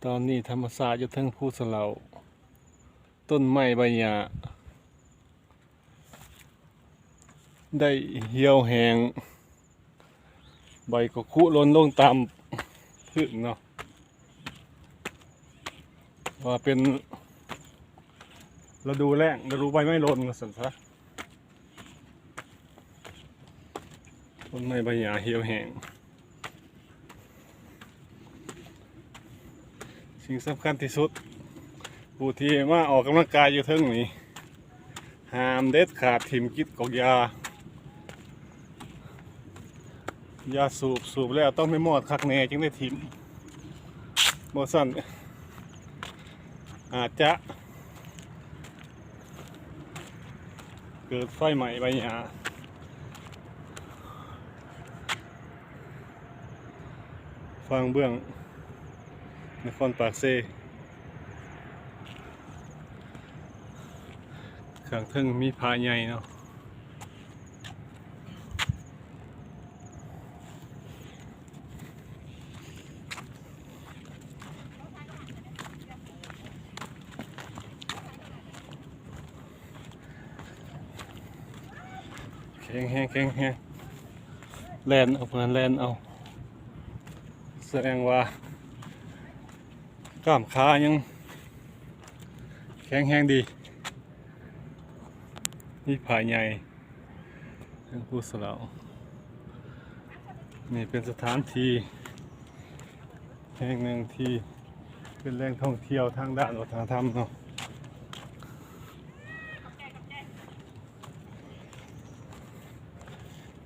ຕອນນີ້ທຳມະຊາດຢູ່ເທິງພູສະເຫຼົາ ຕົ້ນໄມ້ໃບຫຍ້າໄດ້ຫ່ຽວແຫ້ງ ໃບກໍຄຸຫຼົ່ນລົງຕາມພື້ນເນາະ ວ່າເປັນລະດູແລ້ງ ລະດູໃບໄມ້ຫຼົ່ນວ່າຊັ້ນຊະ. ຕົ້ນໄມ້ໃບຫຍ້າຫ່ຽວແຫ້ງ. ສິ່ງສຳຄັນທີ່ສຸດ ຜູ້ທີ່ມາອອກກຳລັງກາຍຢູ່ເທິງນີ້ ຫ້າມເດັດຂາດຖິ້ມກິດກອກຢາ ຢາສູບ ສູບແລ້ວຕ້ອງໄດ້ມອດຄັກແນ່ຈຶ່ງໄດ້ຖິ້ມ ບໍ່ຊັ້ນອາດຈະ ເກີດໄຟໄໝ້ໃບຫຍ້າ ຝັ່ງເບື້ອງນະຄອນປາກເຊ ຂ້າງເທິງມີພະໃຫຍ່ເນາະ. ແຂງແຮງ ແຂງແຮງ ແລ່ນເອົາ ເພິ່ນແລ່ນເອົາ ສະແດງວ່າກ້າມຂາຍັງແຂງແຮງດີ. ມີພະໃຫຍ່ ເທິງພູສະເຫຼົາ ນີ້ເປັນສະຖານທີ່ແຫ່ງໜຶ່ງທີ່ເປັນແຫຼ່ງທ່ອງທ່ຽວທາງດ້ານວັດທະນະທຳເນາະ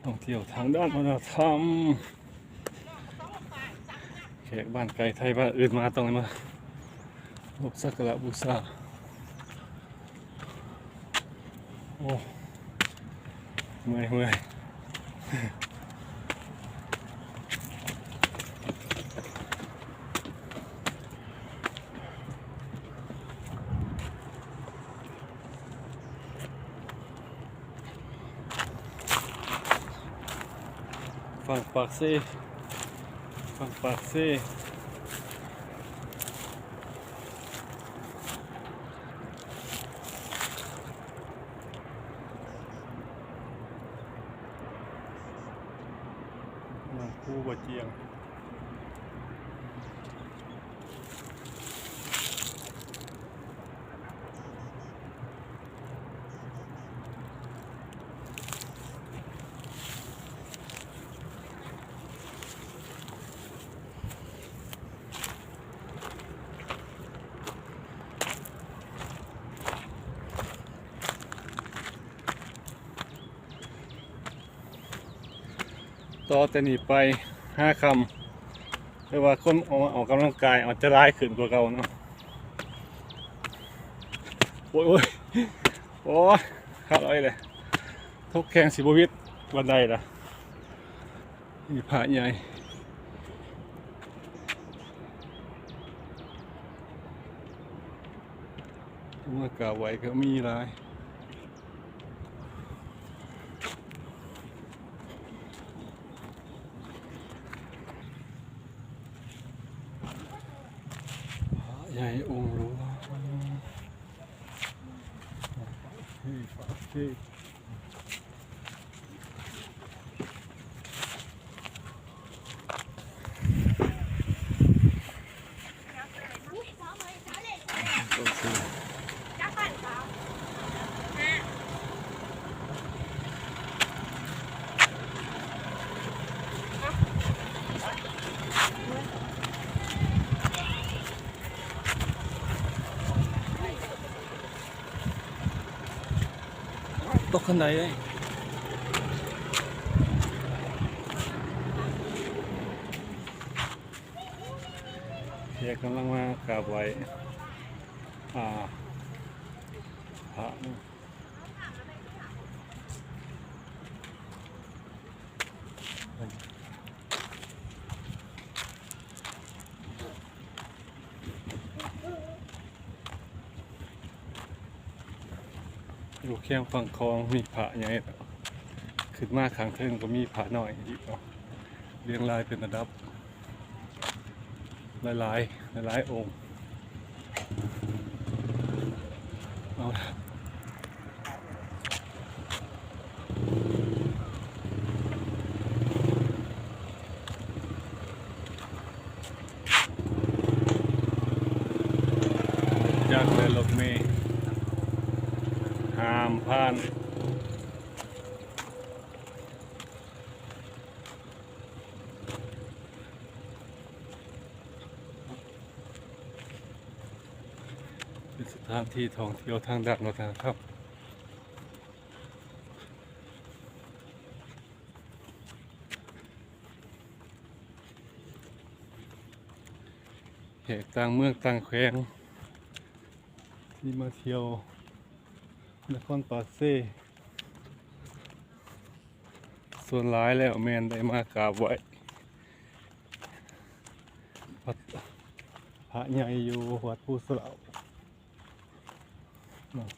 ທ່ອງທ່ຽວທາງດ້ານວັດທະນະທຳ. ແຂກບ້ານໄກໄທບ້ານອື່ນມາຕ້ອງໄດ້ມາລົບສັກກາລະບູຊາ. ໂອ້ ເມື່ອຍ ເມື່ອຍ. ຝັ່ງປາກເຊ ຝັ່ງປາກເຊ ນຳພູບໍ່ຈຽງ. ຕໍ່ແຕ່ນີ້ໄປຫາຄ່ຳ ແຕ່ວ່າຄົນອອກ ອອກກຳລັງກາຍອາດຈະຫຼາຍຂຶ້ນກວ່າເກົ່າເນາະ. ໂອ້ຍ ໂອ້ຍ ໂອ້ຍ ຂາດເອົາອີກແລ້ວ ທົກແຂ້ງຊິບໍ່ຫວິດບັນໄດລະ. ມີພະໃຫຍ່ ມາກາບໄຫວ້ກໍມີຫຼາຍ. ພະໃຫຍ່ອົງຫຼວງ ທີ່ປາກເຊ. ຕົກຄັນໄດເລີຍ. ແຂກກຳລັງມາກາບໄຫວ້ ອ່າ ພະ. ຢູ່ແຄມຝັ່ງຂອງມີພະໃຫຍ່ ຂຶ້ນມາຂ້າງເທິງກໍມີພະນ້ອຍອີກເນາະ ລຽງລາຍເປັນລະດັບ. ຫຼາຍໆ ຫຼາຍໆອົງ. ເອົາລະ ຈັກແລະລົດເມຫ້າມຜ່ານ. ເປັນສະຖານທີ່ທ່ອງທ່ຽວທາງດ້ານວັດທະນະທຳ. ແຂກຕ່າງເມືອງຕ່າງແຂວງທີ່ມາທ່ຽວນະຄອນປາກເຊ ສ່ວນຫຼາຍແລ້ວແມ່ນໄດ້ມາກາບໄຫວ້ວັດພະໃຫຍ່ຢູ່ວັດພູສະເຫຼົາເນາະ.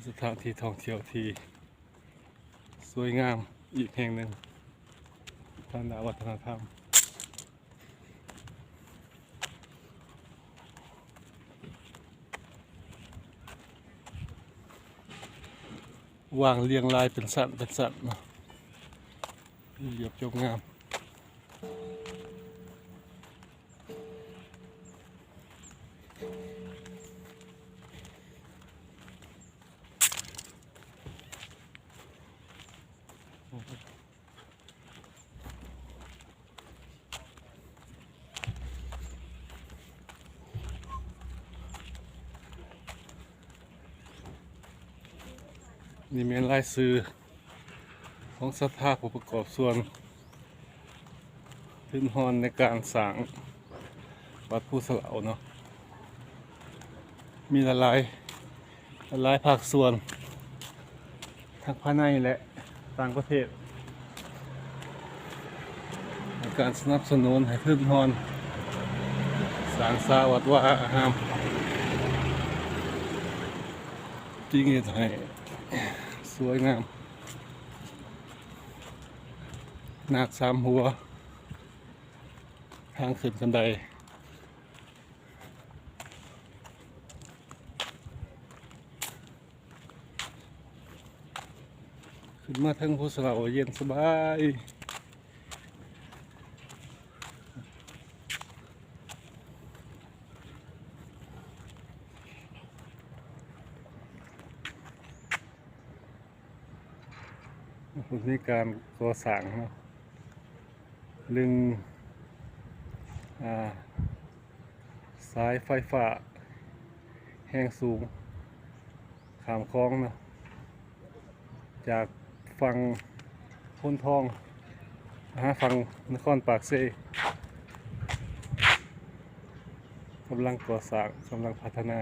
ສະຖານທີ່ທ່ອງທ່ຽວທີ່ສວຍງາມອີກແຫ່ງໜຶ່ງທາງດ້ານວັດທະນະທຳ. ວາງລຽງລາຍເປັນຊັ້ນເປັນຊັ້ນເນາະ ລຽບຈອບງາມ. ນີ້ແມ່ນລາຍຊື່ຂອງສັດທາຜູ້ປະກອບສ່ວນ ທຶນຮອນໃນການສ້າງວັດພູສະເຫຼົາເນາະ ມີຫຼາຍໆ ຫຼາຍໆພາກສ່ວນ ທັງພາຍໃນ ແລະ ຕ່າງປະເທດ ໃນການສະໜັບສະໜູນໃຫ້ທຶນຮອນສ້າງສາວັດວາອາຮາມ ຈຶ່ງເຮັດໃຫ້ສວຍງາມ. ນາກສາມຫົວ ທາງຂຶ້ນຄັນໄດ ຂຶ້ນມາເທິງພູສະເຫຼົາເຢັນສະບາຍ. ມີການກໍ່ສ້າງເນາະ ເລື່ອງ ອາ ສາຍໄຟຟ້າແຮງສູງຂ້າມຂອງເນາະ ຈາກຝັ່ງໂພນທອງຫາຝັ່ງນະຄອນປາກເຊ ກຳລັງກໍ່ສ້າງ ກຳລັງພັດທະນາ.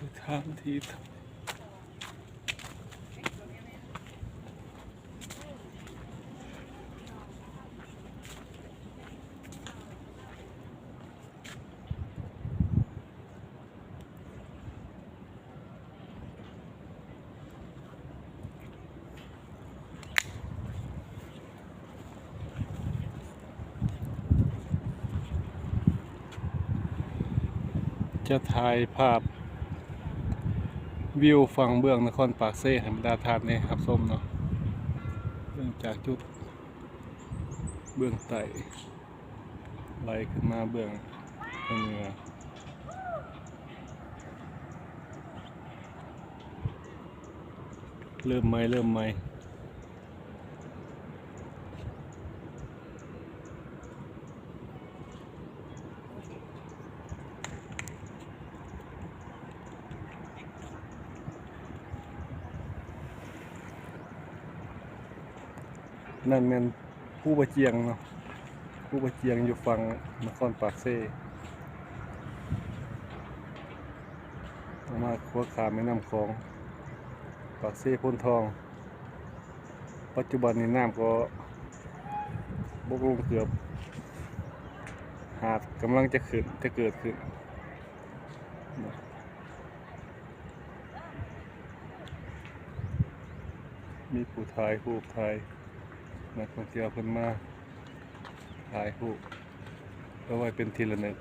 ສະຖານທີ່ ຈະຖ່າຍພາບວິວຝັ່ງເບື້ອງນະຄອນປາກເຊໃຫ້ບັນດາທ່ານໄດ້ຮັບຊົມເນາະ ເລີ່ມຈາກຈຸດເບື້ອງໃຕ້ ໄລ່ຂຶ້ນມາເບື້ອງເໜືອ ເລີ່ມໃໝ່ ເລີ່ມໃໝ່. ນັ້ນແມ່ນພູບາຈຽງເນາະ ພູບາຈຽງຢູ່ຝັ່ງນະຄອນປາກເຊ. ໂອ້ ມາຂົວຂ້າມແມ່ນ້ຳຂອງ ປາກເຊໂພນທອງ. ປັດຈຸບັນນີ້ນ້ຳກໍບົກລົງເກືອບ ຫາດກຳລັງຈະຂຶ້ນ ຈະເກີດຂຶ້ນ. ມີຜູ້ຖ່າຍຮູບ ຖ່າຍ ນັກທ່ອງທ່ຽວເພິ່ນມາຖ່າຍຮູບເອົາໄວ້ເປັນທີ່ລະນຶກ.